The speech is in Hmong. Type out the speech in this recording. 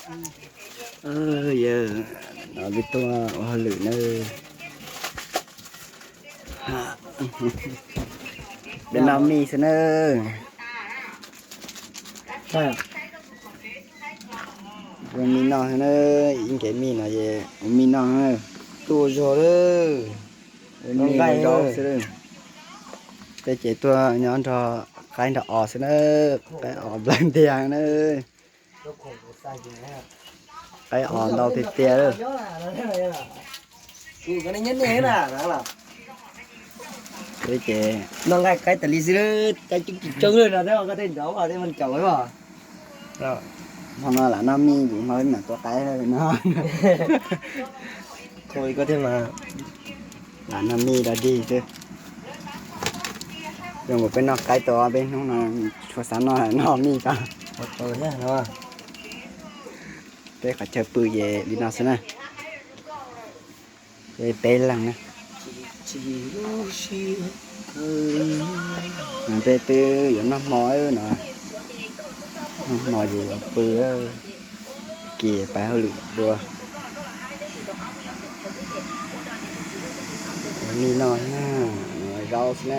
Yawg, no peb tuaj ua hauj lwm na. Peb noj mij xwb na. Ua mij noj xwb na, ib nkev mij no es ua mij noj na. Tuaj ua zog lawm, ua mij noj xwb. Peb ces tuaj nyob nrog qaib nrog os xwb na, qaib os nplawg ntiag na. Qaib os ntau tiag tiag lawm. Peb ces noj nqaij qaib tas li xwb, caij coob coob lawm no, tej koj tej nrov tej mas caum os. Hmo no lam noj mij, hmo peb mam tua qaib no. Koj thiab mas. Lam noj mij dog dig xwb. Zoo nkaus peb noj qaib tau ob peb hnub no, tsis tshua xav noj, noj mij tso. Peb qhov chaw pw ces li no xwb na. Peb peb leeg na. Peb twb yuav noj hmo no, noj hmo ces yuav pw, kis pais hauj lwm dua. Ua mij noj na, zaub xwb na.